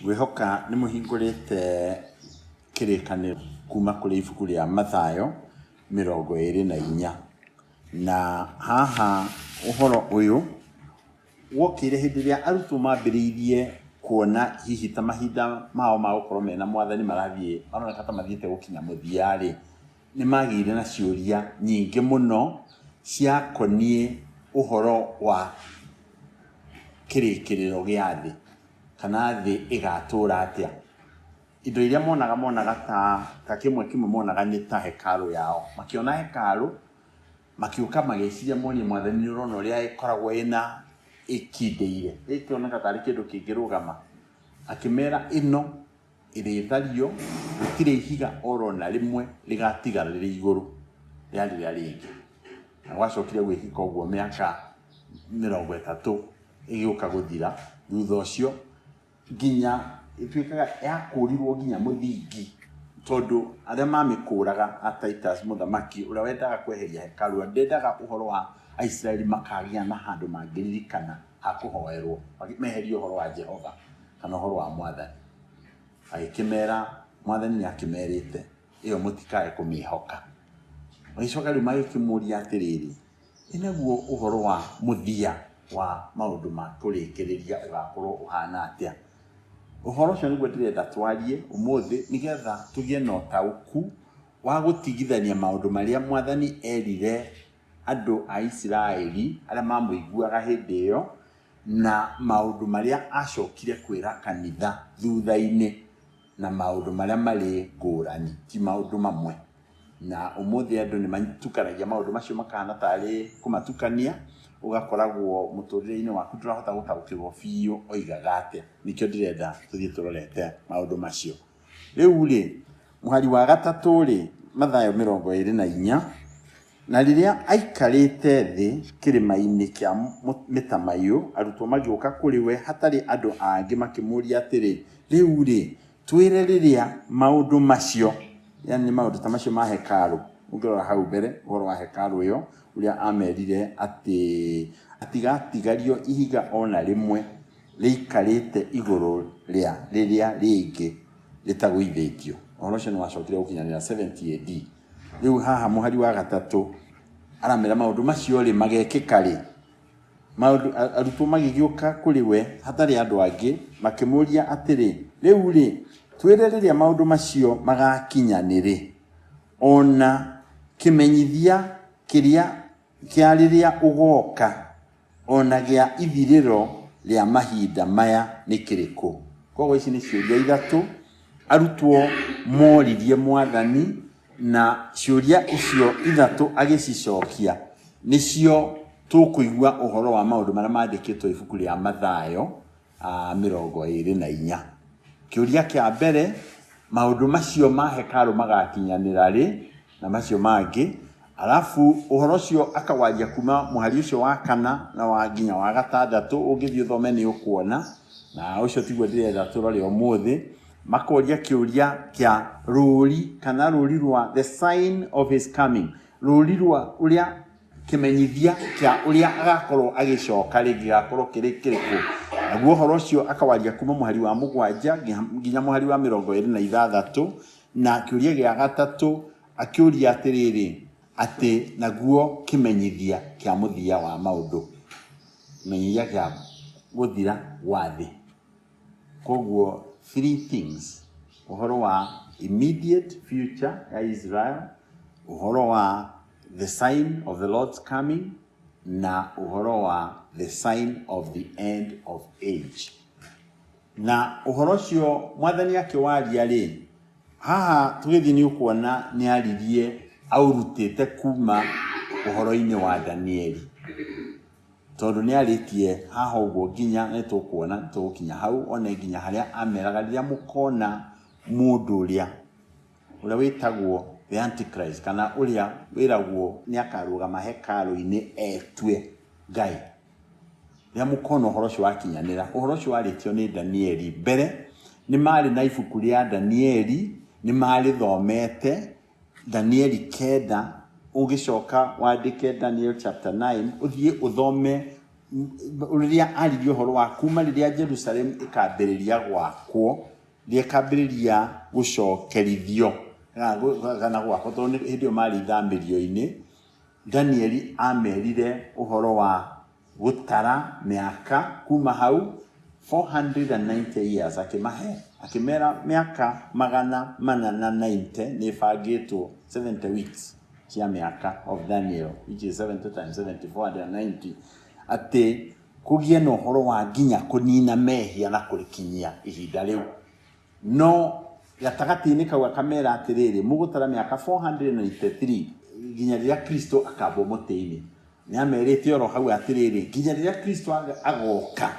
Ngwĩhoka nĩ mũhingũrĩte kĩrĩkanĩro kuma kũrĩ ibuku rĩa Mathayo 24. Na haha ũhoro ũyũ wokĩire hĩndĩ ĩrĩa arutwo mambĩrĩirie kuona hihi ta mahinda mao ma gũkorwo mena mwathani marathiĩ maroneka ta mathiĩte gũkinya mũthia-rĩ, nĩ magĩire na ciũria nyingĩ mũno ciakoniĩ ũhoro wa kĩrĩkĩrĩro gĩa thĩ, kana thĩ ĩgatũra atĩa. Indo iria monaga monaga ta, ta kĩmwe kĩmwe monaga nĩ ta hekarũ yao. Makĩona hekarũ, makĩũka magĩciria monie mwathani nĩ ũrona ũrĩa ĩkoragwo ĩna ĩkindĩire, ĩkĩoneka tarĩ kĩndũ kĩngĩrũgama. Akĩmera ĩno ĩrĩthario, gũtirĩ ihiga oro na rĩmwe rĩgatigara rĩrĩ igũrũ rĩa rĩrĩa rĩngĩ. Na gwacokire gwĩkĩka ũguo mĩaka 30 ĩgĩũka gũthira thutha ũcio, nginya ĩtuĩkaga yakũrirwo nginya mũthingi, tondũ arĩa mamĩkũraga a Titus mũthamaki ũrĩa wendaga kweheria hekarũ, ndendaga ũhoro wa Aisiraeli makagĩa na handũ mangĩririkana ha kũhoerwo, meherie ũhoro wa Jehova kana ũhoro wa mwathani. Agĩkĩmera, mwathani nĩ akĩmerĩte ĩyo mũtikae kũmĩhoka. Magĩcoka rĩu magĩkĩmũria atĩrĩrĩ, ĩ naguo ũhoro wa mũthia wa maũndũ ma kũrĩkĩrĩria ũgakorwo ũhana atĩa? Ũhoro ũcio nĩguo ndĩrenda twarie ũmũthĩ nĩgetha tũgĩe na ũtaũku wa gũtigithania maũndũ marĩa mwathani erire andũ a Isiraeli arĩa mamũiguaga hĩndĩ ĩyo na maũndũ marĩa acokire kwĩra kanitha thutha-inĩ na maũndũ marĩa marĩ ngũrani, ti maũndũ mamwe. Na ũmũthĩ andũ nĩ matukanagia maũndũ macio makahana tarĩ kũmatukania, ũgakoragwo mũtũrĩre-inĩ waku ndũrahota gũtaũkĩrwo biũ oigaga atĩa. Nĩkĩo ndĩrenda tũthiĩ tũrorete maũndũ macio. Rĩu rĩ, mũhari wa gatatũ rĩ, Mathayo 24, na rĩrĩa aikarĩte thĩ kĩrĩma-inĩ kĩa mĩtamaiyũ, arutwo magĩũka kũrĩ we hatarĩ andũ angĩ makĩmũũria atĩrĩ, rĩu rĩ, twĩre rĩrĩa maũndũ macio, yani maũndũ ta macio ma hekarũ, ũngĩrora hau mbere ũhoro wa hekarũ ĩyo, ũrĩa amerire atĩ hatigatigario ihiga o na rĩmwe rĩikarĩte igũrũ rĩa rĩrĩa rĩngĩ rĩtagũithĩtio. Ũhoro ũcio nĩ wacokire gũkinyanĩra 70 AD. Rĩu haha mũhari wa gatatũ aramera maũndũ macio rĩ magekĩka rĩ? Maũndũ, arutwo magĩgĩũka kũrĩ we hatarĩ andũ angĩ, makĩmũũria atĩrĩ, rĩu rĩ, twĩre rĩrĩa maũndũ macio magakinya nĩ rĩ, o na kĩmenyithia kĩrĩa kĩa rĩrĩa ũgoka, o na gĩa ithirĩro rĩa mahinda maya nĩ kĩrĩkũ? Koguo ici nĩ ciũria ithatũ arutwo moririe mwathani, na ciũria icio ithatũ agĩcicokia nĩcio tũkũigua ũhoro wa maũndũ marĩa mandĩkĩtwo ibuku rĩa Mathayo 24. Kĩũria kĩa mbere, maũndũ macio ma hekarũ magakinyanĩra rĩ, na macio mangĩ, arabu ũhoro ũcio akawaria kuma mũhari ũcio wa kana na wa nginya wa gatandatũ, ũngĩthiĩ ũthome nĩ ũkuona, na ũcio tiguo ndĩrenda tũrore ũmũthĩ. Makoria kĩũria kĩa rũri kana rũri rwa the sign of his coming, rũri rwa ũrĩa kĩmenyithia kĩa ũrĩa agakorwo agĩcoka rĩngĩ gĩgakorwo kĩrĩ kĩrĩkũ. Naguo ũhoro ũcio akawaria kuma mũhari wa mũgwanja nginya mũhari wa 26. Na kĩũria gĩa gatatũ akĩũria atĩrĩrĩ, atĩ naguo kĩmenyithia kĩa mũthia wa maũndũ, kĩmenyithia kĩa gũthira gwa thĩ. Koguo three things, ũhoro wa immediate future ya Israel, ũhoro wa the sign of the Lord's coming, na ũhoro wa the sign of the end of age. Na ũhoro ũcio mwathani akĩwaria rĩ, haha tũgĩthiĩ nĩ ũkuona nĩ aririe aũrutĩte kuma ũhoro-inĩ wa Danieli, tondũ nĩ arĩtie haha ũguo nginya nĩ tũkuona nĩ tũgũkinya hau one nginya harĩa ameraga rĩrĩa mũkona mũndũ ũrĩa ũrĩa wĩtagwo the antichrist, kana ũrĩa wĩragwo nĩ akarũgama hekarũ-inĩ etue Ngai. Rĩrĩa mũkona ũhoro ũcio wakinyanĩra, ũhoro ũcio warĩtio nĩ Danieli mbere, nĩ marĩ na ibuku rĩa Danieli, nĩ marĩthomete, Danieli 9, ũgĩcoka wandĩke Daniel chapter 9, ũthiĩ ũthome Rĩrĩa aririe ũhoro wa kuma rĩrĩa Jerusalemu ĩkambĩrĩria gwakwo, rĩrĩa ĩkambĩrĩria gũcokerithio kana gwakwo, tondũ hĩndĩ ĩyo marĩ ithamĩrio-inĩ, Danieli amerire ũhoro wa gũtara mĩaka kuma hau 490 years, akĩmahe, akĩmera mĩaka 490 nĩ ĩbangĩtwo, 70 weeks cia mĩaka of Daniel, which is 70 times 70, 490, atĩ kũgĩe na ũhoro wa nginya kũnina mehia na kũrĩkinyia ihinda rĩu. No gatagatĩ-inĩ kau akamera atĩrĩrĩ, mũgũtara mĩaka 493 nginya rĩrĩa Kristo akambwo mũtĩ-inĩ. Nĩ amerite oro hau atĩrĩrĩ, nginya rĩrĩa Kristo agoka,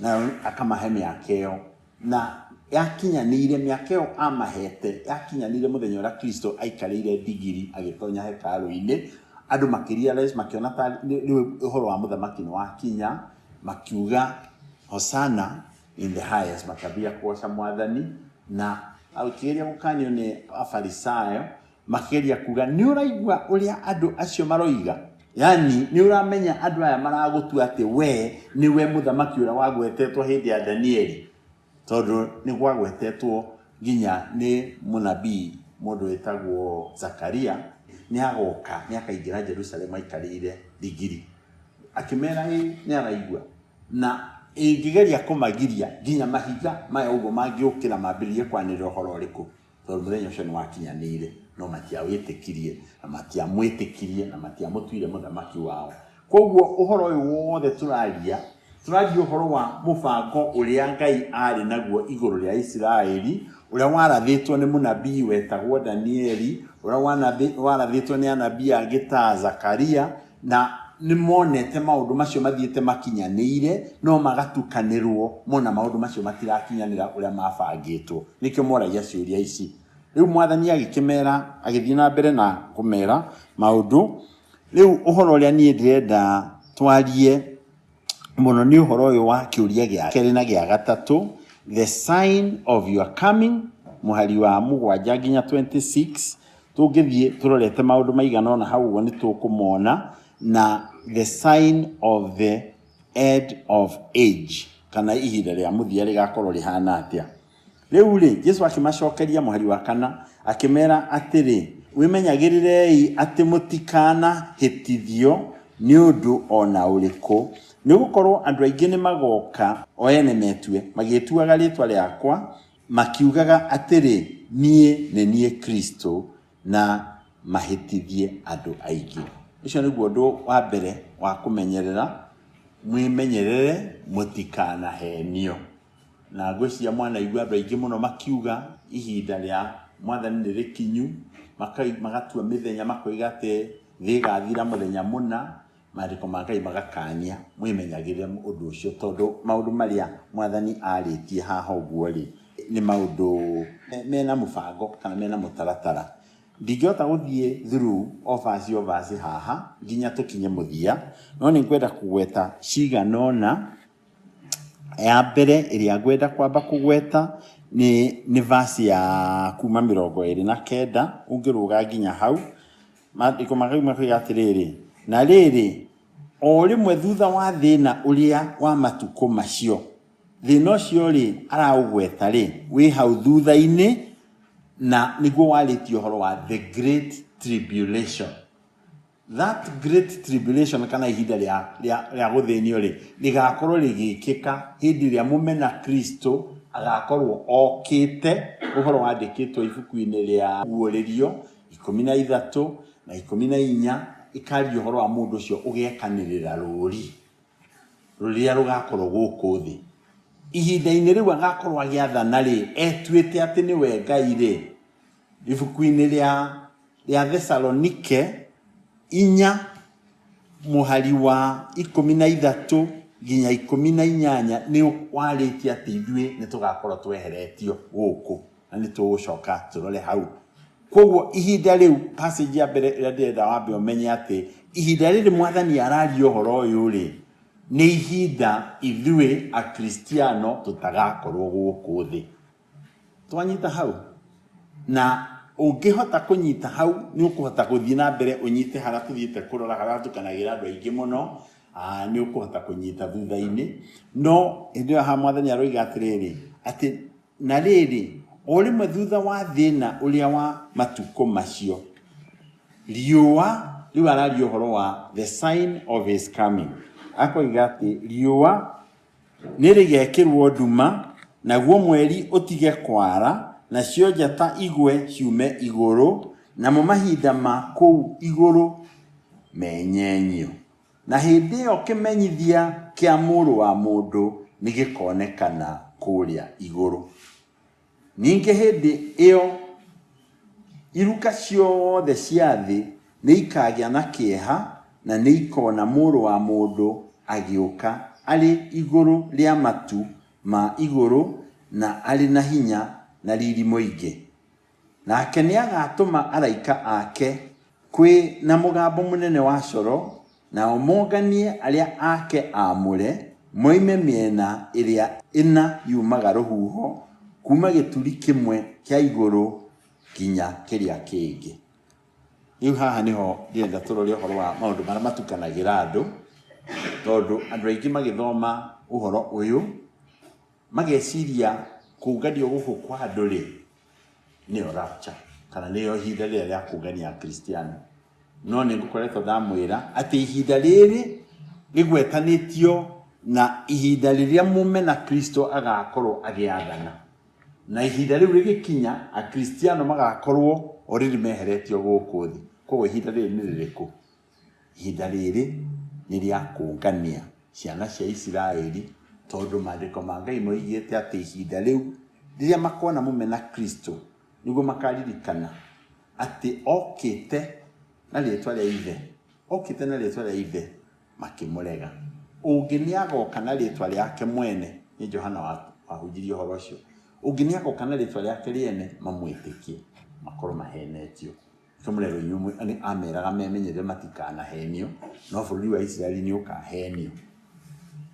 na akamahe mĩaka ĩyo. Na yakinyanĩire, mĩaka ĩyo amahete yakinyanĩire mũthenya ũrĩa Kristo aikarĩire ndigiri agĩtonya hekarũ-inĩ. Andũ makĩrealize, makĩona ta rĩu ũhoro wa mũthamaki nĩ wakinya, makiuga Hosana in the highest, makĩambia kũgoca mwathani. Na akĩgeria gũkanio nĩ Afarisayo, makĩgeria kuga, nĩ ũraigua ũrĩa andũ acio maroiga? Yani nĩ ũramenya andũ aya maragũtua atĩ we nĩwe mũthamaki ũrĩa wagwetetwo hĩndĩ ya Danieli, tondũ nĩ gwagwetetwo nginya nĩ mũnabii mũndũ wĩtagwo Zakaria, nĩ agoka, nĩ akaingĩra Jerusalemu aikarĩire ndigiri. Akĩmera ĩ nĩ araigua, na ĩngĩgeria kũmagiria nginya mahiga maya ũguo mangĩũkĩra mambĩrĩrie kwanĩrĩra ũhoro ũrĩkũ, tondũ mũthenya ũcio nĩ wakinyanĩire, no matiawĩtĩkirie na matiamwĩtĩkirie na matiamũtuire mũthamaki wao. Koguo ũhoro ũyũ wothe tũraria, tũraria ũhoro wa mũbango ũrĩa Ngai arĩ naguo igũrũ rĩa Isiraeli, ũrĩa warathĩtwo nĩ mũnabii wetagwo Danieli, ũrĩa warathĩtwo nĩ anabii angĩ ta Zakaria, na nĩ monete maũndũ macio mathiĩte makinyanĩire, no magatukanĩrwo mona maũndũ macio matirakinyanĩra ũrĩa mabangĩtwo. Nĩkĩo moragia ciũria ici. Rĩu mwathani agĩkĩmera, agĩthiĩ na mbere na kũmera maũndũ. Rĩu ũhoro ũrĩa niĩ ndĩrenda twarie mũno nĩ ũhoro ũyũ wa kĩũria gĩa kerĩ na gĩa gatatũ, the sign of your coming, mũhari wa 7 nginya 26. Tũngĩthiĩ tũrorete maũndũ maigana ũna hau ũguo nĩ tũkũmona, na the sign of the end of age, kana ihinda rĩa mũthia rĩgakorwo rĩhana atĩa. Rĩu rĩ, Jesu akĩmacokeria mũhari wa 4, akĩmera atĩrĩ, wĩmenyagĩrĩrei atĩ mũtikanahĩtithio nĩ ũndũ o na ũrĩkũ, nĩ gũkorwo andũ aingĩ nĩ magoka o ene metue, magĩĩtuaga rĩĩtwa rĩakwa, makiugaga atĩrĩ, niĩ nĩ niĩ Kristo, na mahĩtithie andũ aingĩ. Ũcio nĩguo ũndũ wa mbere wa kũmenyerera, mwĩmenyerere mũtikanahenio. Na ngwĩciria mwanaigua andũ aingĩ mũno makiuga ihinda rĩa mwathani nĩ rĩkinyu, magatua mĩthenya, makoiga atĩ thĩ ĩgathira mũthenya mũna. Maandĩko ma Ngai magakania mwĩmenyagĩrĩre ũndũ ũcio, tondũ maũndũ marĩa mwathani arĩtie haha ũguo rĩ, nĩ maũndũ mena mũbango kana mena mũtaratara. Ndingĩhota gũthiĩ through o verse o verse haha nginya tũkinye mũthia, no nĩ ngwenda kũgweta cigana ũna. Ya mbere ĩrĩa ngwenda kwamba kũgweta nĩ verse ya kuma 29, ũngĩrũga nginya hau. Maandĩko ma Ngai makoiga atĩrĩrĩ, na rĩrĩ, o rĩmwe thutha wa thĩna ũrĩa wa matukũ macio, thĩna ũcio rĩ araũgweta rĩ wĩ hau thutha-inĩ, na nĩguo warĩtie ũhoro wa the great tribulation. That great tribulation, kana ihinda rĩa gũthĩnio rĩ, rĩgakorwo rĩgĩkĩka hĩndĩ ĩrĩa mũmena Kristo agakorwo okĩte. Ũhoro wandĩkĩtwo ibuku-inĩ rĩa Guũrĩrio 13 na 14, ĩkaria ũhoro wa mũndũ ũcio ũgekanĩrĩra rũri rũrĩa rũgakorwo gũkũ thĩ. Ihinda-inĩ rĩu agakorwo agĩathana rĩ, etuĩte atĩ nĩwe Ngai rĩ. Ibuku-inĩ rĩa Thesalonike 4 mũhari wa 13 nginya 18 nĩ warĩtie atĩ ithuĩ nĩ tũgakorwo tweheretio gũkũ, na nĩ tũgũcoka tũrore hau. Koguo ihinda rĩu, passage ya mbere ĩrĩa ndĩrenda wambe ũmenye atĩ ihinda rĩrĩ mwathani araria ũhoro ũyũ rĩ, nĩ ihinda ithuĩ Akristiano tũtagakorwo gũkũ thĩ. Twanyita hau, na ũngĩhota kũnyita hau nĩ ũkũhota gũthiĩ na mbere ũnyite harĩa tũthiĩte kũrora, harĩa hatukanagĩra andũ aingĩ mũno. Nĩ ũkũhota kũnyita thutha-inĩ. No hĩndĩ ĩyo haha mwathani aroiga atĩrĩrĩ, atĩ na rĩrĩ, o rĩmwe thutha wa thĩna ũrĩa wa matukũ macio, riũa, rĩu araria ũhoro wa the sign of his coming, akoiga atĩ riũa nĩ rĩgekĩrwo nduma, naguo mweri ũtige kwara, nacio njata igwe ciume igũrũ, namo mahinda ma kũu igũrũ menyenyio. Na hĩndĩ ĩyo kĩmenyithia kĩa Mũrũ wa Mũndũ nĩ gĩkonekana kũrĩa igũrũ. Ningĩ hĩndĩ ĩyo iruka ciothe cia thĩ nĩ ikagĩa na kĩeha na nĩ ikona Mũrũ wa Mũndũ agĩũka arĩ igũrũ rĩa matu ma igũrũ na arĩ na hinya na riri mũingĩ. Nake nĩagatũma araika ake kwĩ na mũgambo mũnene wa coro, nao monganie arĩa ake aamũre moime mĩena ĩrĩa ĩna yumaga rũhuho, kuuma gĩturi kĩmwe kĩa igũrũ nginya kĩrĩa kĩngĩ. Rĩu haha nĩho ndĩrenda tũrore ũhoro wa maũndũ marĩa matukanagĩra andũ, tondũ andũ aingĩ magĩthoma ũhoro ũyũ, mageciria kũnganio gũkũ kwa andũ rĩ, nĩyo rapture kana nĩyo ihinda rĩrĩa rĩa kũngania Akristiano. No nĩ ngũkoretwo ndamwĩra atĩ ihinda rĩrĩ rĩgwetanĩtio na ihinda rĩrĩa mũmena Kristo agakorwo agĩathana. Na ihinda rĩu rĩgĩkinya, Akristiano magakorwo already meheretio gũkũ thĩ. Koguo ihinda rĩrĩ nĩ rĩrĩkũ? Ihinda rĩrĩ nĩ rĩa kũngania ciana cia Isiraeli, tondũ maandĩko ma Ngai moigĩte atĩ ihinda rĩu rĩrĩa makona mũmena Kristo, nĩguo makaririkana atĩ okĩte na rĩtwa rĩa Ithe, okĩte na rĩtwa rĩa Ithe makĩmũrega. Ũngĩ nĩ agoka na rĩtwa rĩake mwene, nĩ Johana wahunjirie ũhoro ũcio, ũngĩ nĩ agoka na rĩtwa rĩake rĩene mamwĩtĩkie, makorwo mahenetio. Nĩkĩo mũrerwo inyuĩ nĩ ameraga memenyerere matikanahenio, no bũrũri wa Isiraeli nĩ ũkahenio.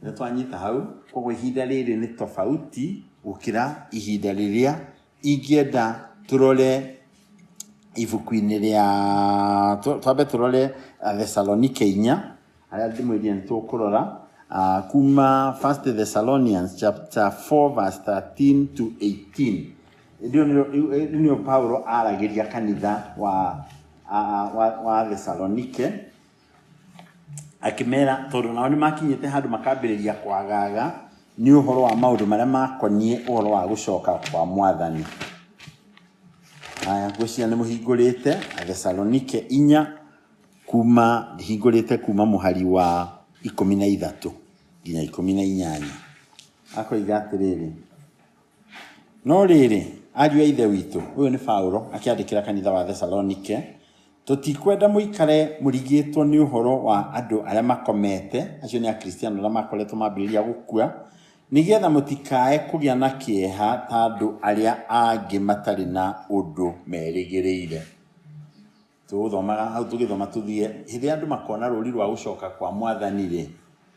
Nĩ twanyita hau, koguo ihinda rĩrĩ nĩ tofauti gũkĩra ihinda rĩrĩa ingĩenda tũrore ibuku-inĩ rĩa, twambe tũrore Thesalonike inya, harĩa ndĩmwĩrire nĩ tũkũrora kuma First Thessalonians chapter 4 verse 13 to 18. Hĩndĩ ĩyo nĩyo Paulo aragĩria kanitha wa Thesalonike akĩmera tondũ nao nĩ makinyĩte handũ makambĩrĩria kwagaga nĩ ũhoro wa maũndũ marĩa makoniĩ ũhoro wa gũcoka kwa mwathani. Haya, ngwĩciria nĩ mũhingũrĩte Thesalonike inya kuma hingũrĩte kuma mũhari wa 13 nginya 18. Akoiga atĩrĩrĩ, no rĩrĩ, ariũ a Ithe witũ, ũyũ nĩ Paulo akĩandĩkĩra kanitha wa Thesalonike, tũtikwenda mũikare mũrigĩtwo nĩ ũhoro wa andũ arĩa makomete, acio nĩ Akristiano arĩa makoretwo mambĩrĩria gũkua, nĩgetha mũtikae kũgĩa na kĩeha ta andũ arĩa angĩ matarĩ na ũndũ merĩgĩrĩire. Tũgũthomaga hau tũgĩthoma tũthiĩ hĩndĩ ĩrĩa andũ makona rũri rwa gũcoka kwa mwathani rĩ,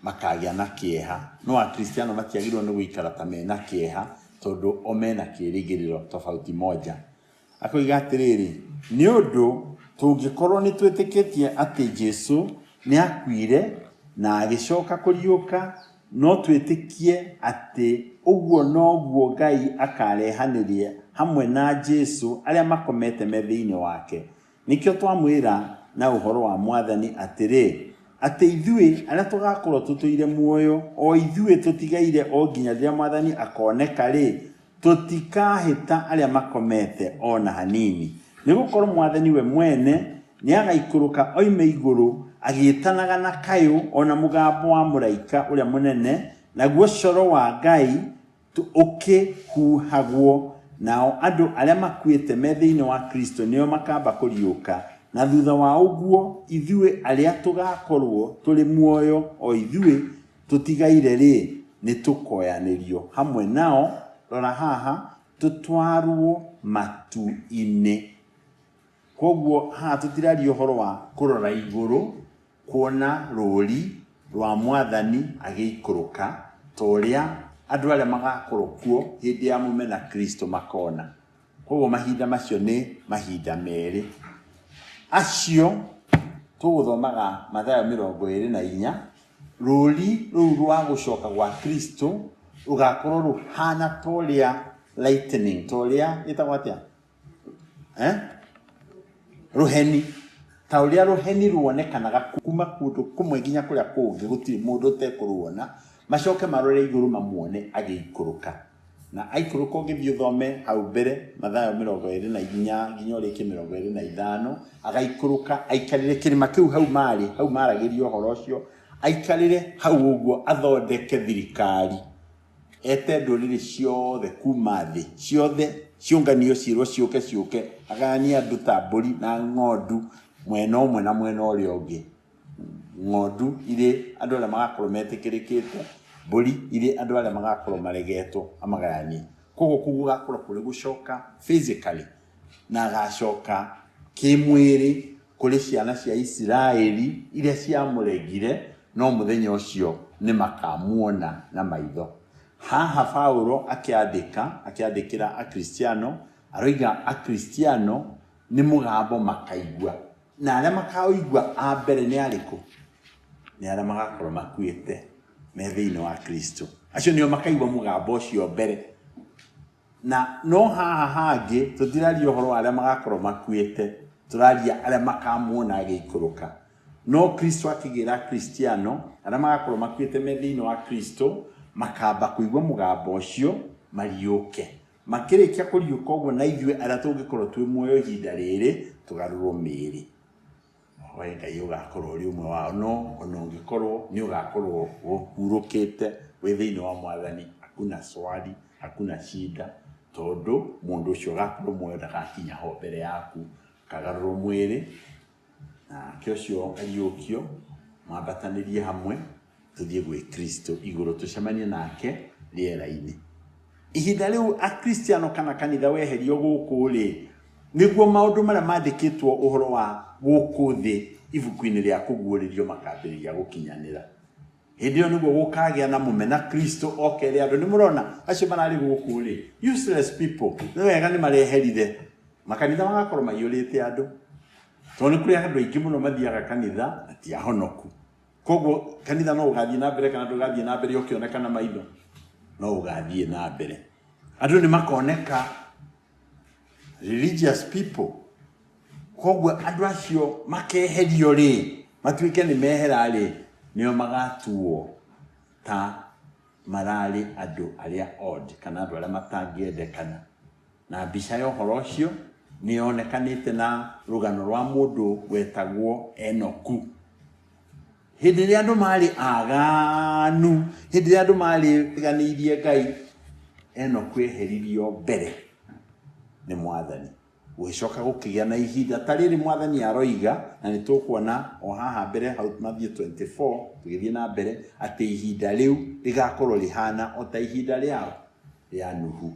makagĩa na kĩeha. No Akristiano matiagĩrĩirwo nĩ gũikara ta mena kĩeha tondũ o mena kĩrĩgĩrĩro tofauti moja. Akoiga atĩrĩrĩ, nĩ ũndũ tũngĩkorwo nĩ twĩtĩkĩtie atĩ Jesu nĩ akuire na agĩcoka kũriũka, no twĩtĩkie atĩ ũguo noguo Ngai akarehanĩria hamwe na Jesu arĩa makomete me thĩinĩ wake. Nĩkĩo twamwĩra na ũhoro wa Mwathani atĩrĩ, atĩ ithuĩ arĩa tũgakorwo tũtũire muoyo, o ithuĩ tũtigaire o nginya rĩrĩa Mwathani akoneka-rĩ, tũtikahĩta arĩa makomete o na hanini. Nĩ gũkorwo Mwathani we mwene nĩagaikũrũka oime igũrũ, agĩĩtanaga na kayũ o na mũgambo wa mũraika ũrĩa mũnene, naguo coro wa Ngai ũkĩhuhagwo, nao andũ arĩa makuĩte me thĩinĩ wa Kristo nĩo makamba kũriũka, na thutha wa ũguo ithuĩ arĩa tũgakorwo tũrĩ muoyo, o ithuĩ tũtigaire-rĩ, nĩtũkoyanĩrio hamwe nao, rora haha, tũtwarwo matu-inĩ. Kwoguo haha tũtiraria ũhoro wa kũrora igũrũ kuona rũri rwa mwathani agĩikũrũka ta ũrĩa andũ arĩa magakorwo kuo hĩndĩ ya mũmena Kristo makona. Kwoguo mahinda macio nĩ mahinda merĩ. Acio tũgũthomaga Mathayo 24. Rũri rũu rwa gũcoka gwa Kristo rũgakorwo rũhana ta ũrĩa lightning, ta ũrĩa ĩtagwo atĩa? Eh? Rũheni. Ta ũrĩa rũheni ruonekanaga kuma kũndũ kũmwe nginya kũrĩa kũngĩ, gũtirĩ mũndũ ũtekũruona, macoke marore igũrũ mamuone agĩikũrũka. Na aikũrũka ũngĩthiĩ ũthome hau mbere Mathayo 24 nginya ũrĩkie 25, agaikũrũka aikarĩre kĩrĩma kĩu hau marĩ, hau maragĩria ũhoro ũcio, aikarĩre hau ũguo athondeke thirikari, ete ndũrĩrĩ ciothe kuma thĩ ciothe ciũnganio ciĩrwo ciũke ciũke, agayanie andũ ta mbũri na ng'ondu mwena ũmwe na mwena ũrĩa ũngĩ. Ng'ondu irĩ andũ arĩa magakorwo metĩkĩrĩkĩte, mbũri irĩ andũ arĩa magakorwo maregetwo, amagayanie. Koguo kũu gũgakorwo kũrĩ gũcoka physically, na agacoka kĩmwĩrĩ kũrĩ ciana cia Isiraeli iria ciamũregire, no mũthenya ũcio nĩ makamuona na maitho. Haha Paulo akĩandĩka, akĩandĩkĩra Akristiano, aroiga Akristiano nĩ mũgambo makaigua. Na arĩa makaũigua a mbere nĩ arĩkũ? Nĩ arĩa magakorwo makuĩte me thĩinĩ wa Kristo. Acio nĩo makaigua mũgambo ũcio mbere. Na no haha hangĩ tũtiraria ũhoro wa arĩa magakorwo makuĩte, tũraria arĩa makamuona agĩikũrũka. No Kristo akĩgĩra Akristiano arĩa magakorwo makuĩte me thĩinĩ wa Kristo, makamba kũigua mũgambo ũcio mariũke. Makĩrĩkia kũriũka ũguo na ithuĩ arĩa tũngĩkorwo twĩ muoyo ihinda rĩrĩ tũgarũrwo mĩĩrĩ. Hoe Ngai ũgakorwo ũrĩ ũmwe wao, no ona ũngĩkorwo nĩ ũgakorwo ũhurũkĩte wĩ thĩinĩ wa Mwathani, hakuna swali, hakuna shida, tondũ mũndũ ũcio ũgakorwo muoyo ndagakinya ho mbere yaku, akagarũrwo mwĩrĩ, nake ũcio ariũkio, mwambatanĩrie hamwe, tũthiĩ gwĩ Kristo igũrũ tũcemanie nake rĩera-inĩ. Ihinda rĩu Akristiano kana kanitha weherio gũkũ rĩ, nĩguo maũndũ marĩa mandĩkĩtwo ũhoro wa gũkũ thĩ ibuku-inĩ rĩa kũguũrĩrio makambĩrĩria gũkinyanĩra. Hĩndĩ ĩyo nĩguo gũkagĩa na mũmena Kristo okere andũ. Nĩ mũrona acio mararĩ gũkũ rĩ, useless people, nĩ wega nĩ mareherire. Makanitha magakorwo maiyũrĩte andũ. Tondũ nĩ kũrĩ andũ aingĩ mũno mathiaga kanitha na ti ahonoku. Koguo kanitha no ũgathiĩ na mbere kana ndũgathiĩ na mbere ũkĩoneka na maitho? No ũgathiĩ na mbere. Andũ nĩ makoneka religious people. Koguo andũ acio makeherio rĩ, matuĩke nĩ mehera rĩ, nĩo magatuo ta mararĩ andũ arĩa odd kana andũ arĩa matangĩendekana. Na mbica ya ũhoro ũcio nĩ yonekanĩte na rũgano rwa mũndũ wetagwo Enoku. Hĩndĩ ĩrĩa andũ marĩ aganu, hĩndĩ ĩrĩa andũ marĩ tiganĩirie Ngai, Enoku eheririo mbere nĩ Mwathani. Gũgĩcoka gũkĩgĩa na ihinda ta rĩrĩ Mwathani aroiga, na nĩ tũkuona o haha mbere hau Matthew 24 tũgĩthiĩ na mbere, atĩ ihinda rĩu rĩgakorwo rĩhana o ta ihinda rĩao rĩa Nuhu.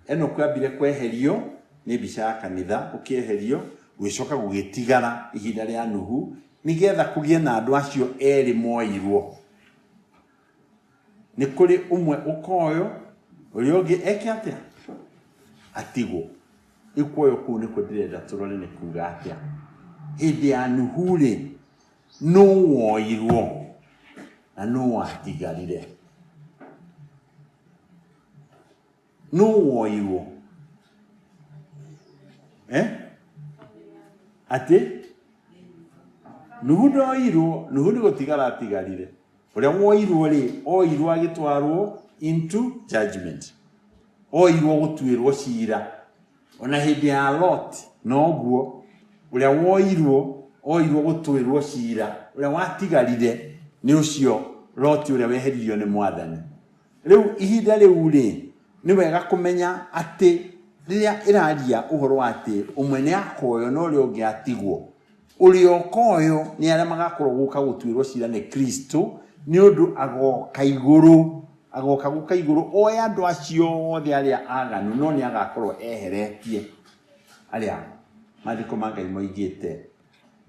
Enoku ambire kweherio nĩ mbica ya kanitha ũkĩeherio, gũgĩcoka gũgĩtigara ihinda rĩa Nuhu, nĩgetha kũgĩe na andũ acio erĩ moirwo. Nĩ kũrĩ ũmwe ũkoywo, ũrĩa ũngĩ eke atĩa? Atigwo. Rĩu kuoywo kũu nĩkuo ndĩrenda tũrore nĩ kuga atĩa. Hĩndĩ ya Nuhu-rĩ, nũ woirwo na nũ watigarire? Nũ woirwo? Eh? Atĩ? Nuhu ndoirwo, Nuhu nĩ gũtigara atigarire. Ũrĩa woirwo rĩ, oirwo agĩtwarwo into judgment. Oirwo gũtuĩrwo cira. Ona hĩndĩ ya Lot noguo, ũrĩa woirwo, oirwo gũtuĩrwo cira. Ũrĩa watigarire nĩ ũcio Lot ũrĩa weheririo nĩ Mwathani. Rĩu ihinda rĩu rĩ, nĩ wega kũmenya atĩ rĩrĩa ĩraria ũhoro wa atĩ ũmwe nĩ akoywo na ũrĩa ũngĩ atigwo, ũrĩa ũkoywo nĩ arĩa magakorwo gũka gũtuĩrwo cira nĩ Kristo, nĩ ũndũ agoka igũrũ, agoka gũka igũrũ oe andũ acio othe arĩa aganu, no nĩ agakorwo eheretie arĩa maandĩko ma Ngai moigĩte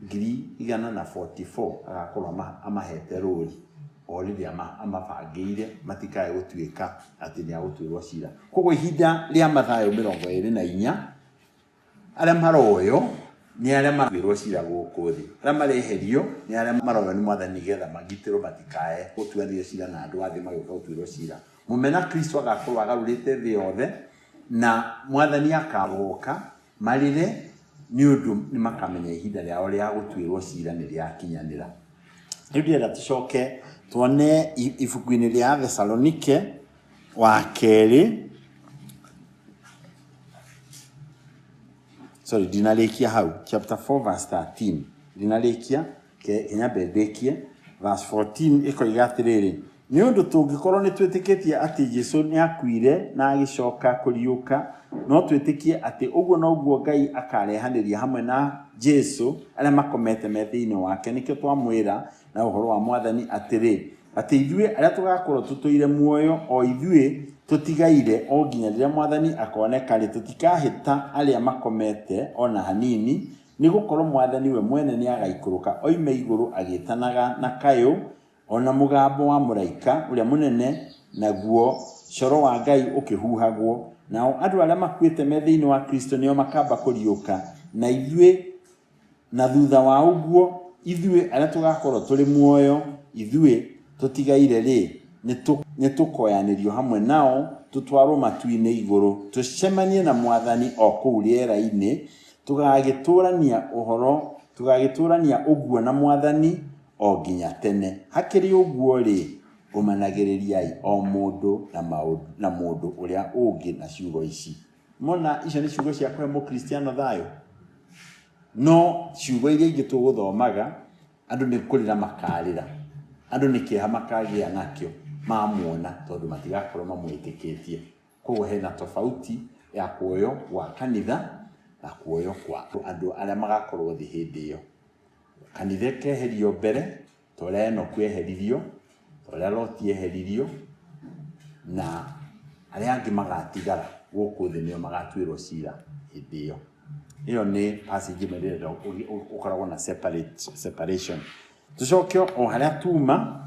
144,000 agakorwo amahete rũri o rĩrĩa amabangĩire matikae gũtuĩka atĩ nĩ agũtuĩrwo cira. Koguo ihinda rĩa Mathayo 24, arĩa maroywo Nĩ arĩa maratuĩrwo cira gũkũ thĩ. Arĩa mareherio nĩ arĩa maroywo nĩ Mwathani nĩgetha magitĩrwo matikae gũtuanĩrio cira na andũ a thĩ magĩũka gũtuĩrwo cira. Mũmena Kristo agakorwo agarũrĩte thĩ yothe na Mwathani akagoka marĩre nĩ ũndũ nĩ makamenya ihinda rĩao rĩa gũtuĩrwo cira nĩ rĩakinyanĩra. Rĩu ndĩrenda tũcoke tuone ibuku-inĩ rĩa Thesalonike wa kerĩ, sorry, ndinarĩkia hau, chapter 4 verse 13 ndinarĩkia, ke nyambe ndĩkie verse 14 ĩkoiga atĩrĩrĩ, nĩ ũndũ tũngĩkorwo nĩ twĩtĩkĩtie atĩ Jesu nĩ akuire na agĩcoka kũriũka, no twĩtĩkie atĩ ũguo noguo Ngai akarehanĩria hamwe na Jesu arĩa makomete me thĩinĩ wake. Nĩkĩo twamwĩra na ũhoro wa Mwathani atĩrĩ, atĩ ithuĩ arĩa tũgakorwo tũtũire muoyo, o ithuĩ tũtigaire o nginya rĩrĩa Mwathani akoneka-rĩ, tũtikahĩta arĩa makomete o na hanini, nĩ gũkorwo Mwathani we mwene nĩagaikũrũka oime igũrũ agĩĩtanaga na kayũ, o na mũgambo wa mũraika ũrĩa mũnene, naguo coro wa Ngai ũkĩhuhagwo, nao andũ arĩa makuĩte me thĩinĩ wa Kristo nĩo makamba kũriũka, na ithuĩ Na thutha wa ũguo, ithuĩ arĩa tũgakorwo tũrĩ muoyo, ithuĩ tũtigaire-rĩ, nĩtũkoyanĩrio hamwe nao, tũtwarwo matu-inĩ igũrũ, tũcemanie na Mwathani o kũu rĩera-inĩ, tũgagĩtũũrania ũhoro, tũgagĩtũũrania ũguo na Mwathani o nginya tene. Hakĩrĩ ũguo-rĩ, ũmanagĩrĩriai o mũndũ na mũndũ ũrĩa ũngĩ na ciugo ici. Mona icio nĩ ciugo cia kũhe Mũkristiano thayũ? No ciugo iria ingĩ tũgũthomaga, andũ nĩ kũrĩra makarĩra, andũ nĩ kĩeha makagĩa nakĩo mamuona tondũ matigakorwo mamwĩtĩkĩtie. Koguo hena tofauti ya kuoywo gwa kanitha na kuoywo kwa andũ arĩa magakorwo thĩ hĩndĩ ĩyo. Kanitha ĩkeherio mbere ta ũrĩa Enoku eheririo, ta ũrĩa Loti eheririo, na arĩa angĩ magatigara gũkũ thĩ nĩo magatuĩrwo cira hĩndĩ ĩyo. Ĩyo nĩ passage ĩmwe ndĩrenda ũkoragwo na separate, separation. Tũcoke o harĩa tuma,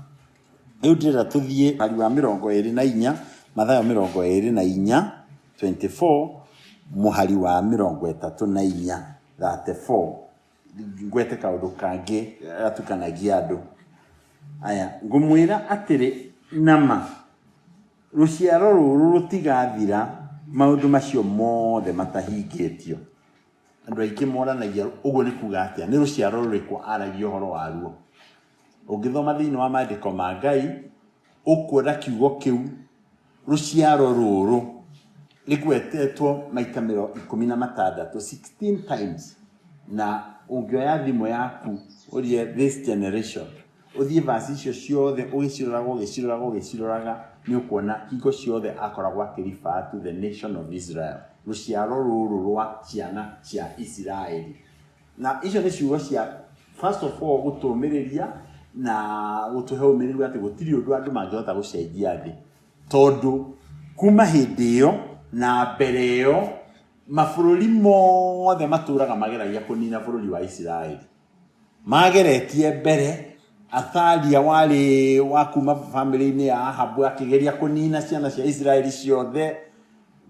rĩu ndĩrenda tũthiĩ mũhari wa 24, Mathayo 24, 24, mũhari wa 34, 34. Ngwete kaũndũ kangĩ gatukanagia andũ aya. Ngũmwĩra atĩrĩ na ma, rũciaro rũrũ rũtigathira maũndũ macio mothe matahingĩtio. Andũ aingĩ moranagia ũguo nĩ kuga atĩa, nĩ rũciaro rũrĩkũ aragia ũhoro waruo. Ũngĩthoma thĩinĩ wa maandĩko ma Ngai, ũkuona kiugo kĩu rũciaro rũrũ rĩgwetetwo maita 16, 16 times. Na ũngĩoya thimũ yaku ũrie this generation, ũthiĩ verse icio ciothe ũgĩciroraga ũgĩciroraga ũgĩciroraga, nĩ ũkuona hingo ciothe akoragwo akĩ refer to the nation of Israel, rũciaro rũrũ rwa ciana cia Isiraeli. Na icio nĩ ciugo cia first of all gũtũmĩrĩria na gũtũhe ũmĩrĩru atĩ gũtirĩ ũndũ andũ mangĩhota gũcenjia thĩ, tondũ kuma hĩndĩ ĩyo na mbere ĩyo mabũrũri mothe matũraga mageragia kũnina bũrũri wa Isiraeli. Mageretie mbere Athalia warĩ wa kuma bamĩrĩ-inĩ ya Ahabu akĩgeria kũnina ciana cia Isiraeli ciothe.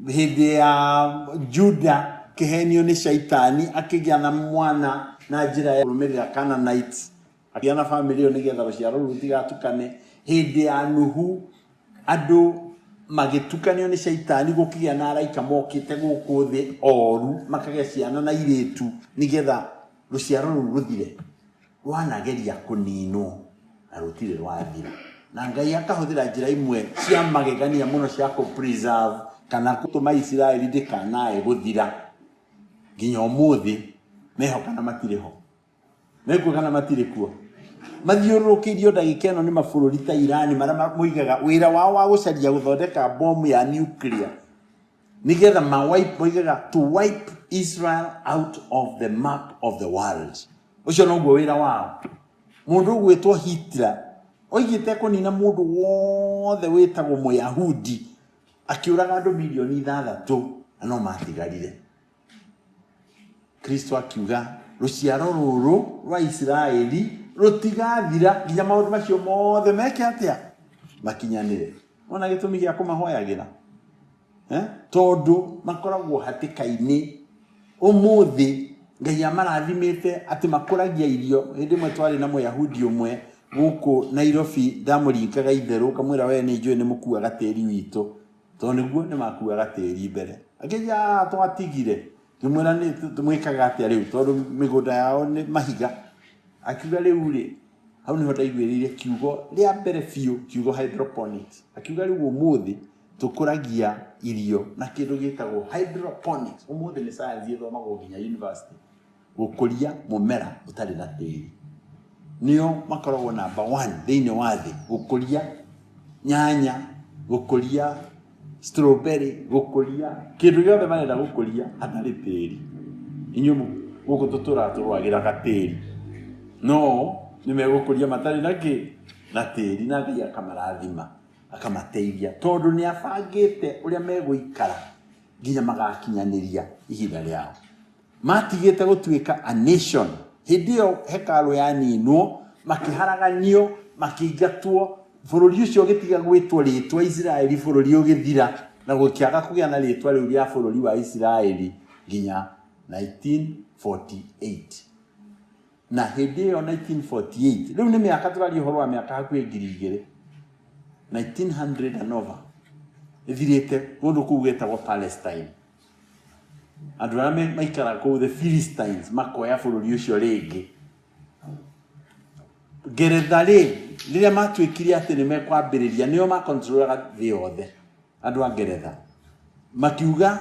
Hĩndĩ ya Juda kĩhenio nĩ Shaitani akĩgĩa na mwana na njĩra ya kũrũmĩrĩra Canaanites, akĩgĩa na bamĩrĩ ĩyo nĩgetha rũciaro rũu rũtigatukane. Hĩndĩ ya Nuhu andũ magĩtukanio nĩ Shaitani, gũkĩgĩa na araika mokĩte gũkũ thĩ oru, makagĩa ciana na airĩtu nĩgetha rũciaro rũu rũthire. Rwanageria kũninwo na rũtirĩ rwathira. Na Ngai akahũthĩra njĩra imwe cia magegania mũno cia kũ preserve kana gũtũma Isiraeli ndĩkanae gũthira. Nginya ũmũthĩ meho kana matirĩ ho? Mekuo kana matirĩ kuo? Mathiũrũrũkĩirio ndagĩka ĩno nĩ mabũrũri ta Iran marĩa moigaga wĩra wao wa gũcaria gũthondeka bomu ya nuclear nĩgetha ma wipe, moigaga to wipe Israel out of the map of the world. Ũcio noguo wĩra wao. Mũndũ ũgwĩtwo Hitler oigĩte kũnina mũndũ wothe wĩtagwo Mũyahudi, akĩũraga andũ mirioni 6 na no matigarire. Kristo akiuga rũciaro rũrũ rwa Isiraeli rũtigathira nginya maũndũ macio mothe meke atĩa? Makinyanĩre. Wona gĩtũmi gĩa kũmahoyagĩra? Eh? Tondũ makoragwo hatĩka-inĩ. Ũmũthĩ Ngai amarathimĩte atĩ makũragia irio. Hĩndĩ ĩmwe twarĩ na Mũyahudi ũmwe gũkũ Nairobi, ndamũringaga itherũ ngamwĩra we nĩ njũĩ nĩ mũkuaga tĩri witũ, tondũ nĩguo nĩ makuaga tĩri mbere. Akĩnjĩra "Ah, twatigire." Ngĩmwĩra nĩ mwĩkaga atĩa rĩu tondũ mĩgũnda yao nĩ mahiga. Akiuga rĩu rĩ, hau nĩho ndaiguĩrĩire kiugo rĩa mbere biũ, kiugo hydroponics. Akiuga rĩu ũmũthĩ tũkũragia irio na kĩndũ gĩtagwo hydroponics. Ũmũthĩ nĩ science ĩthomagwo nginya university, gũkũria mũmera ũtarĩ na tĩri. Nĩo makoragwo number one thĩinĩ wa thĩ gũkũria nyanya, gũkũria strawberry, gũkũria kĩndũ gĩothe marenda gũkũria hatarĩ tĩri. Inyuĩ gũkũ tũtũraga tũrũagĩra gatĩri, no nĩ megũkũria matarĩ na kĩ? Na tĩri, na Ngai akamarathima, akamateithia tondũ nĩ abangĩte ũrĩa megũikara nginya magakinyanĩria ihinda rĩao. Matigĩte gũtuĩka a nation. Hĩndĩ ĩyo hekarũ yaninwo, makĩharaganio, makĩingatwo, bũrũri ũcio ũgĩtiga gwĩtwo rĩtwa Isiraeli, bũrũri ũgĩthira na gũkĩaga kũgĩa na rĩtwa rĩu rĩa bũrũri wa Isiraeli nginya 1948. Na hĩndĩ ĩyo 1948, rĩu nĩ mĩaka tũraria ũhoro wa mĩaka hakuhĩ 2000, 1900 and over ĩthirĩte kũndũ kũu gwĩtagwo Palestine. Andũ arĩa maikaraga kũu the Philistines makoya bũrũri ũcio rĩngĩ. Ngeretha rĩ, rĩrĩa matuĩkire atĩ nĩ mekwambĩrĩria, nĩo makontrolaga thĩ yothe, andũ a Ngeretha. Makiuga